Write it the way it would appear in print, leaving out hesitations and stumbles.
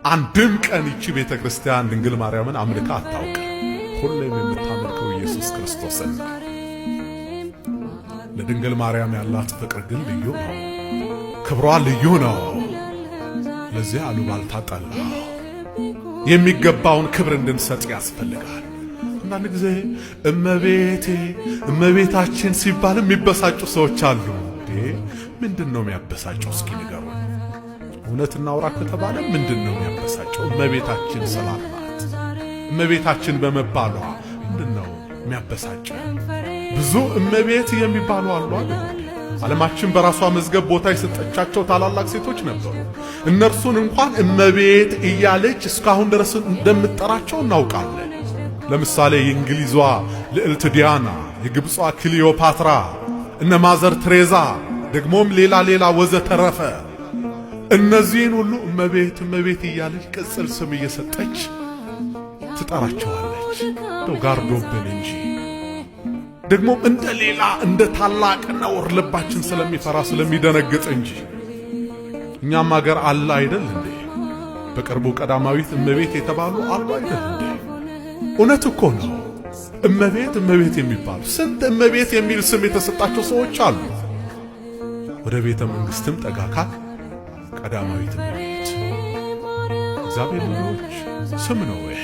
አንድም ቀን ይቺ ቤተ ክርስቲያን ድንግል ማርያምን አምልካ አታውቅም። ሁሌም የምታመልከው ኢየሱስ ክርስቶስን ነው። ለድንግል ማርያም ያላት ፍቅር ግን ልዩ ነው። ክብሯ ልዩ ነው። ለዚህ አሉባልታ ጠላ የሚገባውን ክብር እንድንሰጥ ያስፈልጋል። አንዳንድ ጊዜ እመቤቴ እመቤታችን ሲባል የሚበሳጩ ሰዎች አሉ። እንዴ ምንድን ነው የሚያበሳጨው? እስኪ ንገሩን። እውነት እናውራ ከተባለ ምንድን ነው የሚያበሳጨው? እመቤታችን ስላልናት እመቤታችን በመባሏ ምንድን ነው የሚያበሳጨው? ብዙ እመቤት የሚባሉ አሉ አይደል? ዓለማችን በራሷ መዝገብ ቦታ የሰጠቻቸው ታላላቅ ሴቶች ነበሩ። እነርሱን እንኳን እመቤት እያለች እስካሁን ድረስ እንደምትጠራቸው እናውቃለን። ለምሳሌ የእንግሊዟ ልዕልት ዲያና፣ የግብጿ ክሊዮፓትራ፣ እነ ማዘር ትሬዛ፣ ደግሞም ሌላ ሌላ ወዘተረፈ። እነዚህን ሁሉ እመቤት እመቤት እያለች ቅጽል ስም እየሰጠች ትጠራቸዋለች። እንደው ጋርዶብን እንጂ ደግሞ እንደ ሌላ እንደ ታላቅ ነውር ልባችን ስለሚፈራ ስለሚደነግጥ እንጂ እኛም አገር አለ አይደል እንዴ? በቅርቡ ቀዳማዊት እመቤት የተባሉ አሉ አይደል እንዴ? እውነት እኮ ነው። እመቤት እመቤት የሚባሉ ስንት እመቤት የሚል ስም የተሰጣቸው ሰዎች አሉ። ወደ ቤተ መንግስትም ጠጋካል ቀዳማዊት እመቤት እግዚአብሔር ልጆች ስም ነው ይሄ።